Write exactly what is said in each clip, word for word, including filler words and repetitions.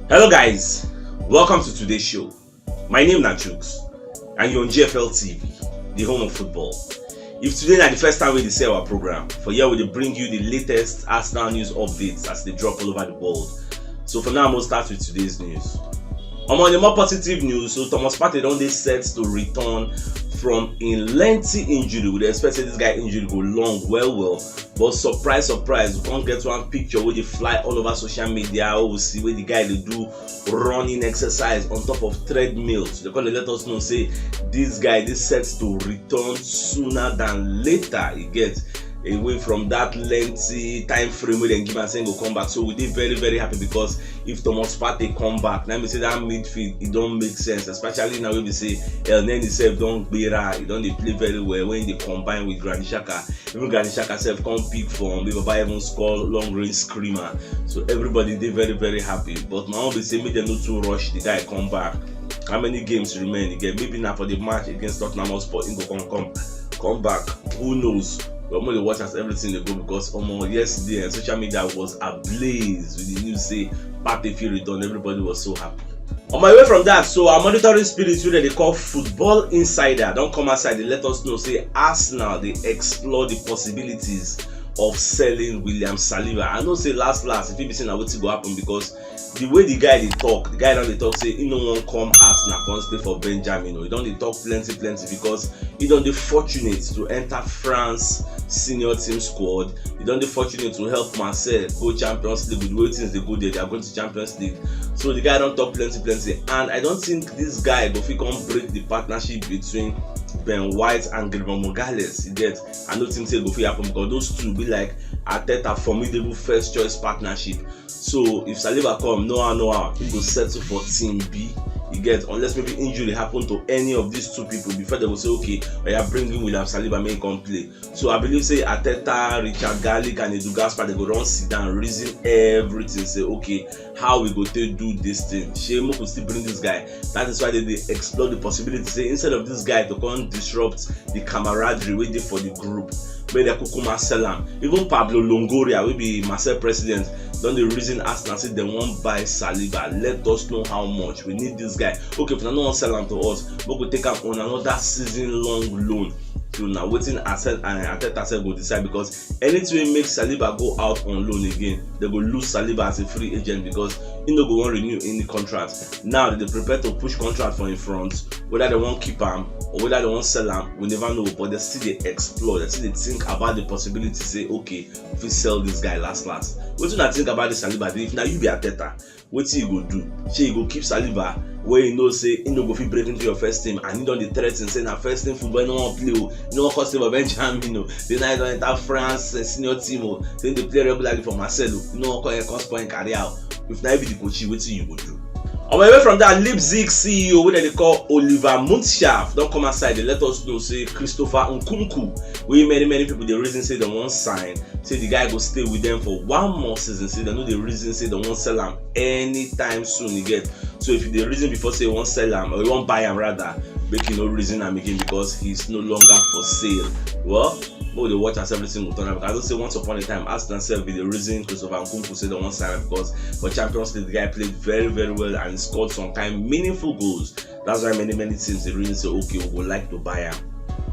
Hello guys, welcome to today's show. My name na Chooks and you're on G F L T V, the home of football. If today na the first time we dey see our program, for here we dey bring you the latest Arsenal news updates as they drop all over the world. So for now, we'll start with today's news. Omo, on the more positive news, so Thomas Partey don dey set to return from a lengthy injury. We dey expect say this guy injury go long well well, but surprise surprise, we come get one picture wey dey fly all over social media wey we see wey the guy dey do running exercise on top of treadmill. So they come dey let us know say this guy dey set to return sooner than later. E get away from that lengthy time frame wey dem give am say go come back. So we dey very very happy because if Thomas Partey come back, na me say that midfield e don make sense, especially now wey be say El Neni sef don gbera, e don dey play very well when e dey combine with Granit Xhaka. Even Granit Xhaka sef come pick form, wey Baba even score long range screamer. So everybody dey very very happy. But my own be say make dem no too rush the guy come back. How many games remain again? Maybe na for the match against Tottenham Hotspur, he go come come come back. Who knows? But make dey watch as everything dey go because omo, yesterday and social media was ablaze with the news say Partey fit return. Everybody was so happy. On my way from that, so our monitoring spirit wey dem dey call Football Insider don come outside dey let us know say Arsenal dey explore the possibilities of selling William Saliba. I know say last last, if you be saying na wetin go happen because the way the guy dey talk, the guy don dey talk say he no wan come Arsenal come stay for Benjamin. He don dey talk plenty plenty because he don dey fortunate to enter France senior team squad. He don dey fortunate to help Marseille go Champions League with the way things dey go there. They are going to Champions League. So the guy don talk plenty plenty, and I don't think this guy go fit come break the partnership between Ben White and Gabriel Magalhaes. You get? I don't think say e go fit happen because those two be like Arteta formidable first choice partnership. So if Saliba come, no how no how, he go settle for team B. You get? Unless maybe injury happen to any of these two people before they go say okay, oya bring in William Saliba make he come play. So I believe say Arteta, Richard Garlick and Edu Gaspar, they go don sit down, reason everything, say okay, how we go take do this thing? Shey make we still bring this guy? That is why they dey explore the possibility say instead of this guy to come disrupt the camaraderie wey dey for the group, make dem kukuma sell am. Even Pablo Longoria wey be Marseille president don dey reason Arsenal say dem wan buy Saliba. Let us know how much. We need this guy. Okay, if una no wan sell am to us, make we take am on another season long loan. So na wetin Arse- uh, Arteta sef go decide because anything wey make Saliba go out on loan again, they go lose Saliba as a free agent because he no go wan renew any contract. Now they dey prepare to push contract for in front, whether they wan keep am or whether they wan sell am, we never know. But they still dey explore, they still dey think about the possibility say okay, we fit sell this guy last last. Wetin una think about this Saliba deal? If na you be Arteta, wetin you go do? Shey you go keep Saliba wey you know say he no go fit break into your first team and he don dey threaten say na first team football, he no wan play o, he no wan come stay for Benjamin o. Then now he don enter France uh, senior team o, then dey play regularly for Marseille o, he no wan come here come spoil him career o. If na you be the coach, wetin you go do? On my way from that, Leipzig C E O wey dem dey call Oliver Mundschaff don come outside dey let us know say Christopher Nkunku, wey many many people dey reason say dem wan sign, say the guy go stay with them for one more season, say dem no dey reason say dem wan sell am anytime soon. You get? So if you dey reason before say you wan sell am or you wan buy am rather, make you no reason am again because he's no longer for sale. Well, make we dey watch as everything go turn out. I know say once upon a time, Arsenal sef be the reason Christopher Nkunku say dem wan sign am because for Champions League, the guy played very very well and scored some kind meaningful goals. That's why many many teams dey really say okay, we go like to buy am.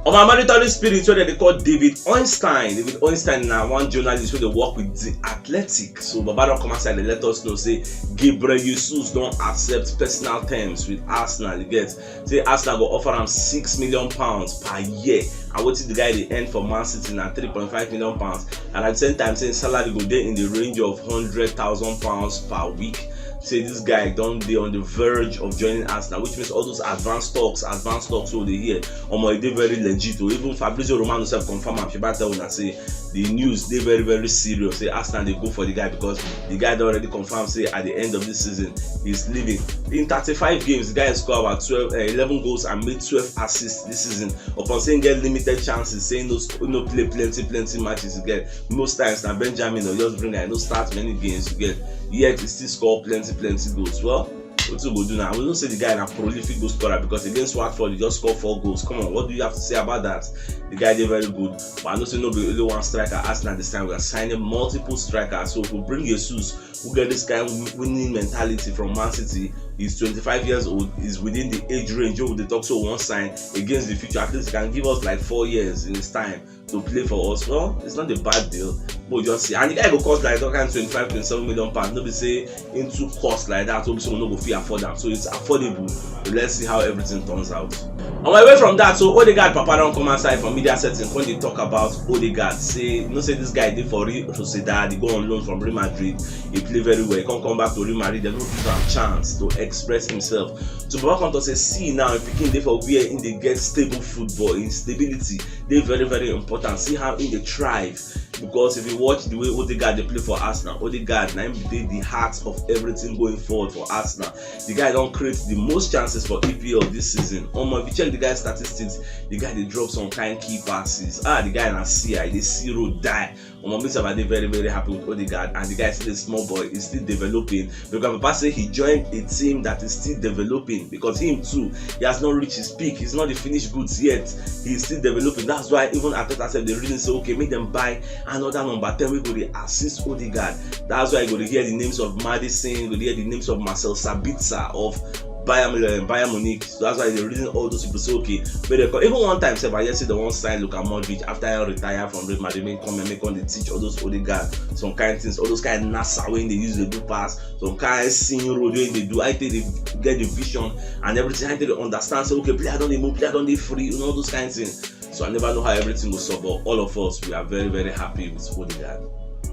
On my monitoring spirit wey dem dey call David Ornstein. David Ornstein na one journalist wey dey work with The Athletic. So Baba don come outside dey let us know say Gabriel Jesus don accept personal terms with Arsenal. You get? Say Arsenal go offer am six million pounds per year, and wetin the guy dey earn for Man City na three point five million pounds, and at the same time say salary go dey in the range of hundred thousand pounds per week. Say this guy don dey on the verge of joining Arsenal, which means all those advanced talks, advanced talks wey we dey hear, omo, e dey very legit o. Even Fabrizio Romano sef confirm am. Shey I tell una say the news dey very very serious. Say Arsenal dey go for the guy because the guy don already confirm say at the end of this season he's leaving. In thirty-five games, the guy score about twelve, uh, eleven goals and made twelve assists this season. Upon say he get limited chances, say he no sc- he no play plenty plenty matches again. Most times na Benjamin or just bring am, no start many games. You get? Yet he still score plenty plenty goals. Well, wetin we go do now? We know say the guy na prolific goal scorer because against Watford he just score four goals. Come on, what do you have to say about that? The guy dey very good, but I know say no be only one striker Arsenal this time. We are signing multiple strikers. So if we bring Jesus, who get this kind of winning mentality from Man City. He's twenty-five years old, is within the age range wey we dey talk say we wan sign against the future. At least he can give us like four years in his time to play for us. Well, it's not a bad deal. But just see, and the guy go cost like that kind of twenty-five, twenty-seven million pounds. No be say him too cost like that, so we no go fit afford am. So it's affordable. But let's see how everything turns out. On my way from that, so Odegaard papa don come outside for media setting when they talk about Odegaard. Say, you know, say this guy dey for Real Sociedad, he go on loan from Real Madrid, he play very well, he come come back to Real Madrid, they no give am chance to express himself. So Baba come talk say, see now, if pikin dey for where he dey get stable football, in stability dey very, very important. See how he dey thrive. Because if you watch the way Odegaard dey play for Arsenal, Odegaard na him be the heart of everything going forward for Arsenal. The guy don create the most chances for E P L this season. Omo, if you check the guy statistics, the guy dey drop some kind key passes. Ah, the guy na see, I dey see road die. Omo, me sef, I dey very, very happy with Odegaard, and the guy still a small boy, he's still developing. Because Papa say he joined a team that is still developing, because him too, he has not reached his peak, he's not the finished goods yet, he's still developing. That's why even Arteta said the reason say, okay, make them buy another number ten wey go dey assist Odegaard. That's why you go dey hear the names of Maddison, you go dey hear the names of Marcel Sabitzer of Bayern, uh, Bayern Munich. So that's why they reason all those people say, okay, but they come. Even one time, sef, I hear say they wan sign Luka Modric after he retire from Real Madrid, make come and make come dey teach all those Odegaard some kind things, all those kind NASA wey they use dey do pass, some kind seeing road wey they do. I think they get the vision and everything. I think they understand say, okay, player don dey move, player don dey free, you know, all those kind things. So I never know how everything go solve, but all of us, we are very, very happy with Odegaard.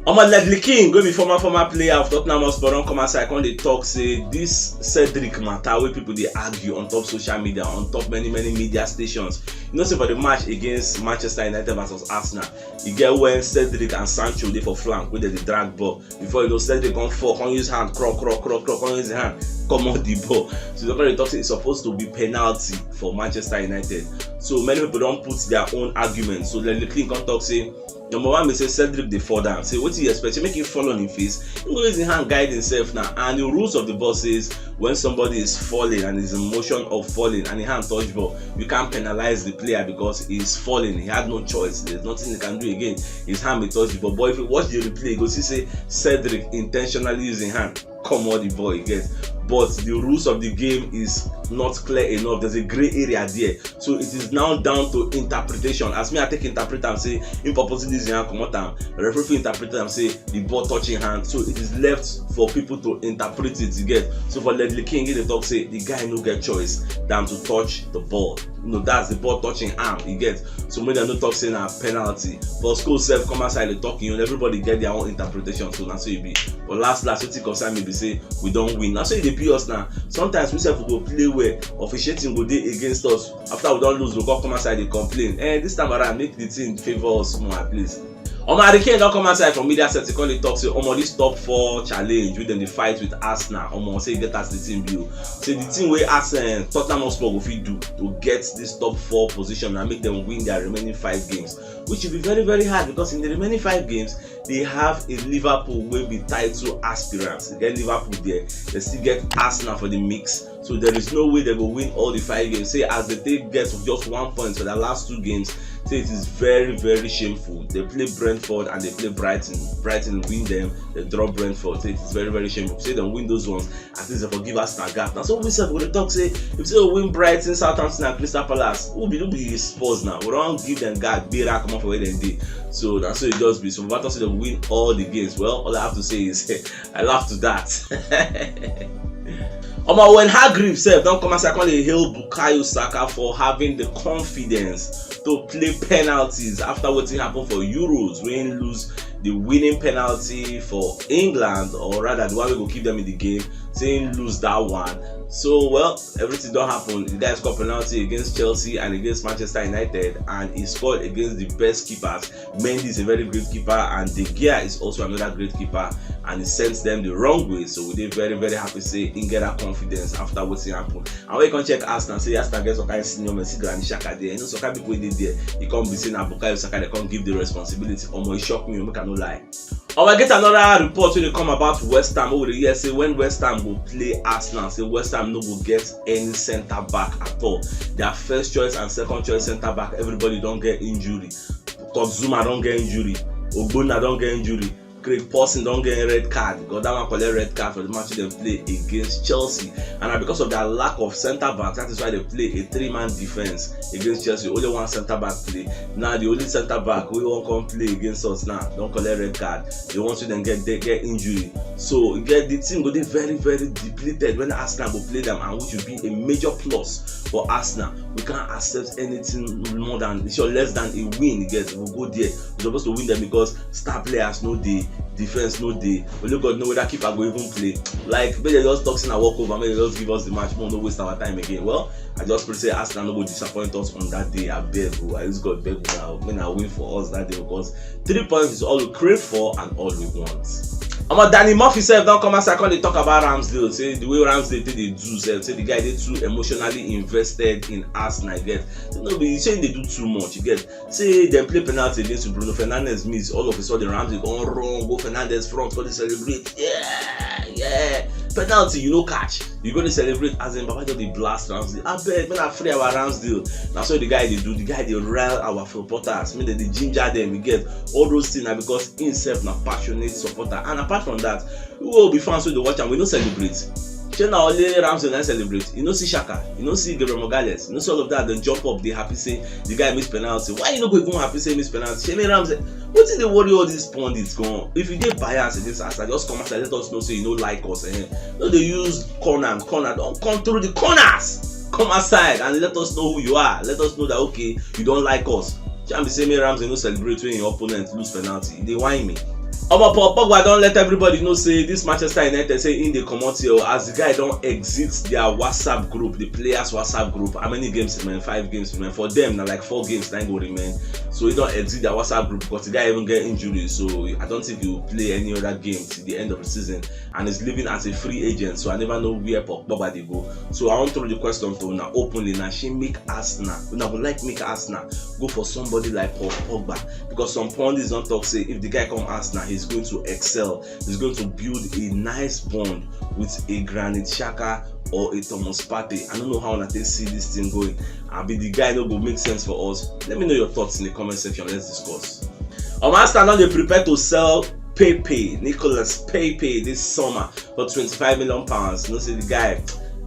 Omo, Ledley King, wey be former, former player of Tottenham Hotspur, don come outside come dey talk say this Cedric matter wey people dey argue on top social media, on top many, many media stations. You know say for the match against Manchester United versus Arsenal, e get when Cedric and Sancho dey for flank wey dem dey drag ball. Before you know, Cedric come fall, come use hand, crawl, crawl, crawl, crawl, come use hand, comot the ball. So they come dey talk say it's supposed to be penalty for Manchester United. So many people don put their own argument. So Ledley King come talk say, number one, be say Cedric dey fall down. Say wetin you expect? Say make him fall on him face. He go use him hand guide himself now. And the rules of the ball says when somebody is falling and is in motion of falling and his hand touch ball, you can't penalize the player because he's falling. He had no choice. There's nothing he can do again. His hand may touch the ball. But if you watch the replay, you go see say Cedric intentionally use him hand comot the ball again. But the rules of the game is not clear enough. There's a gray area there. So it is now down to interpretation. As me, I take interpret am say him purposely use him hand comot am. Referee fit interpret am say the ball touch him hand. So it is left for people to interpret it, you get. So for Ledley King, he dey talk say the guy no get choice than to touch the ball. You know, that's the ball touching arm, you get. So make dem no talk say na penalty. But Scholes sef come outside dey talk, you know, everybody get their own interpretation. So na so e be. But last, last, wetin concern me be say we don win. Na so e dey be us now. Sometimes we sef go play well, officiating go dey against us. After we don lose, we go come outside dey complain. Eh, this time around, make the team favour us more at least. Omo, Harry Kane don come outside from media setting come dey talk say, omo, this top four challenge wey dem dey fight with Arsenal, omo, say e get as the team be o. Say the team wey Arsenal, Tottenham Hotspur go fit do to get this top four position and make dem win their remaining five games, which will be very, very hard because in the remaining five games, they have a Liverpool wey be title aspirants. They get Liverpool there, they still get Arsenal for the mix. So there is no way they go win all the five games. Say as they take get just one point for the last two games, say it is very, very shameful. They play Brentford and they play Brighton. Brighton win them, they draw Brentford. Say it is very, very shameful. Say they win those ones, at least they forgive us that gap. Now so we sef go dey talk say if say we win Brighton, Southampton, and Crystal Palace, who be who be Spurs now? We don give them guard, beat her comot for where dem dey. So na so e just be. So Baba talk say they win all the games. Well, all I have to say is I laugh to that. Omo, when Hargreaves sef don come outside come dey hail Bukayo Saka for having the confidence to play penalties after wetin happen for Euros wey him lose the winning penalty for England, or rather the one wey go keep them in the game, say him lose that one. So well, everything don happen. The guy score penalty against Chelsea and against Manchester United, and he scored against the best keepers. Mendy is a very great keeper, and De Gea is also another great keeper, and he sent them the wrong way. So we dey very, very happy say he get that confidence after wetin happen. And when you come check Arsenal, say Arsenal get some kind senior men, see Granit Xhaka there. You know, some kind people wey dey there. He come be say na Bukayo Saka dey come give the responsibility. Omo, e shock me, make I no lie. Omo, I get another report wey dey come about West Ham. Wey we dey hear say when West Ham go play Arsenal, say West Ham no go get any centre back at all. Their first choice and second choice centre back, everybody don get injury. Kurt Zouma don get injury. Ogbonna don get injury. Craig Pawson don get red card because that one collect red card for the match dem play against Chelsea, and na because of their lack of centre back, that is why they play a three-man defence against Chelsea. Only one centre back play. Now the only centre back wey wan come play against us now don collect red card. The ones wey dem get, they get injury. So e get, the team go dey very, very depleted when Arsenal go play them, and which will be a major plus for Arsenal. We can't accept anything more than, sure, less than a win. You get, we go there, we suppose to win them because star players no dey, defence no dey. Only God know whether keeper go even play. Like, make dem just talk say na walk over, make dem just give us the match, make we no waste our time again. Well, I just pray say Arsenal no go disappoint us on that day. Abeg o, I use God beg una, make una win for us that day, because three points is all we crave for and all we want. Omo, Danny Murphy sef don come outside come dey talk about Ramsdale, say the way Ramsdale take dey do sef, say the guy dey too emotionally invested in Arsenal, you get. Say no be, say he dey do too much, you get. Say dem play penalty against Bruno Fernandes miss, all of a sudden Ramsdale come run go Fernandes front, come dey celebrate. Yeah, yeah. Penalty you no catch, you go dey celebrate as in Baba just dey blast Ramsdale. Abeg, make una free our Ramsdale. Na so the guy dey do, the guy dey rile our supporters, make dem dey ginger dem, you get. All those things na because himself na passionate supporter. And apart from that, we wey be fans wey dey watch am, we no celebrate. Shey na only Ramsdale na celebrate? You no see Xhaka, you no see Gabriel Magalhaes, you no see all of that, dem jump up dey happy say the guy miss penalty. Why you no go even happy say he miss penalty? Shey make Ramsdale, wetin dey worry all these pundits gan? If you dey bias against Arsenal, just come outside, let us know say you no like us, eh? No dey use corner and corner, don come through the corners. Come outside and let us know who you are. Let us know that, okay, you don like us. Shey be say make Ramsdale no celebrate when your opponent lose penalty? E dey whine me. Omo, Paul Pogba don let everybody know say this Manchester United, say im dey comot here o, as the guy don exit their WhatsApp group, the players WhatsApp group. How many games remain? Five games remain. For them, na like four games na go remain. So he don exit their WhatsApp group because the guy even get injury. So I don't think he will play any other game till the end of the season. And he's leaving as a free agent. So I never know where Paul Pogba dey go. So I wan throw the question to una openly now. Shey make Arsenal, una go like make Arsenal go for somebody like Paul Pogba? Because some pundits don talk say if the guy come Arsenal, he's going to excel. He's going to build a nice bond with a Granit Xhaka or a Thomas Partey. I don't know how una take see this thing going. Abi the guy no go make sense for us? Let me know your thoughts in the comment section. Let's discuss. Omo, Arsenal don dey prepare to sell Pepe, Nicolas Pepe, this summer for twenty-five million pounds. You know say the guy,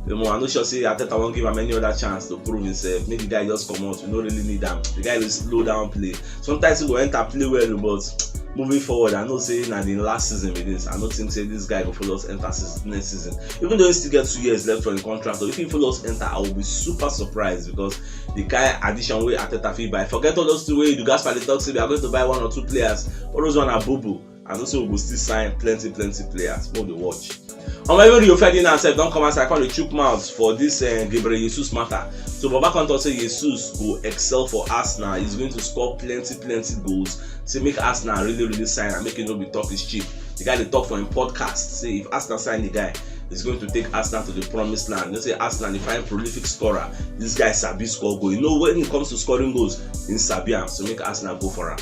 omo, I no sure say Arteta wan give am any other chance to prove himself. Make the guy just comot. We no really need am. The guy dey slow down play. Sometimes he go enter play well, but moving forward, I know say na the last season be this. I no think say this guy go follow us enter season, next season. Even though he still get two years left for him contract, but if he follow us enter, I will be super surprised because the kind addition wey Arteta fit buy. Forget all those two wey Edu Gaspar dey talk say we are going to buy one or two players. All those one are boo boo. I know say we go still sign plenty, plenty players. Make we dey watch. Omo, even Rio Ferdinand sef don come outside come dey chook mouth for this, eh, Gabriel Jesus matter. So Baba come talk say Jesus go excel for Arsenal. He's going to score plenty, plenty goals. Say make Arsenal really, really sign am, make e no be talk is cheap. The guy dey talk for him podcast say if Arsenal sign the guy, he's going to take Arsenal to the promised land. You know say Arsenal dey find prolific scorer. This guy sabi score goal. You know, when it comes to scoring goals, he sabi am. So make Arsenal go for am.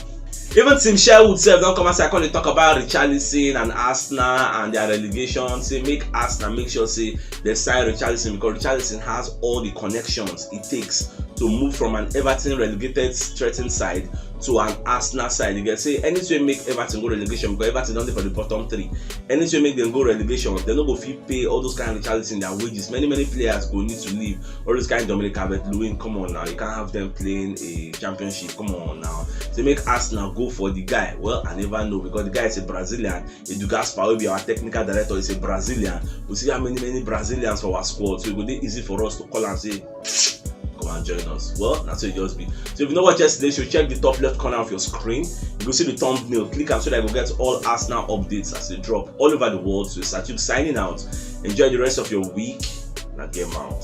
Even Tim Sherwood sef don come outside come dey talk about Richarlison and Arsenal and their relegation. Say make Arsenal make sure say they sign Richarlison because Richarlison has all the connections it takes to move from an Everton relegated, threatened side to an Arsenal side. You get, say anything make Everton go relegation, because Everton don dey for the bottom three. Anything make them go relegation, they no go fit pay all those kind of Richarlison their wages. Many, many players go need to leave. All those kind of Dominic Calvert-Lewin, come on now, you can't have them playing a championship. Come on now, say make Arsenal go for the guy. Well, I never know because the guy is a Brazilian. Edu Gaspar, wey be our technical director, is a Brazilian. We see how many, many Brazilians for our squad, so e go dey easy for us to call and say, come and join us. Well, na so e just be. So if you no watch yesterday show, check the top left corner of your screen. You go see the thumbnail. Click am so that you go get all Arsenal updates as they drop all over the world. So it's Atuk signing out. Enjoy the rest of your week. Na game out.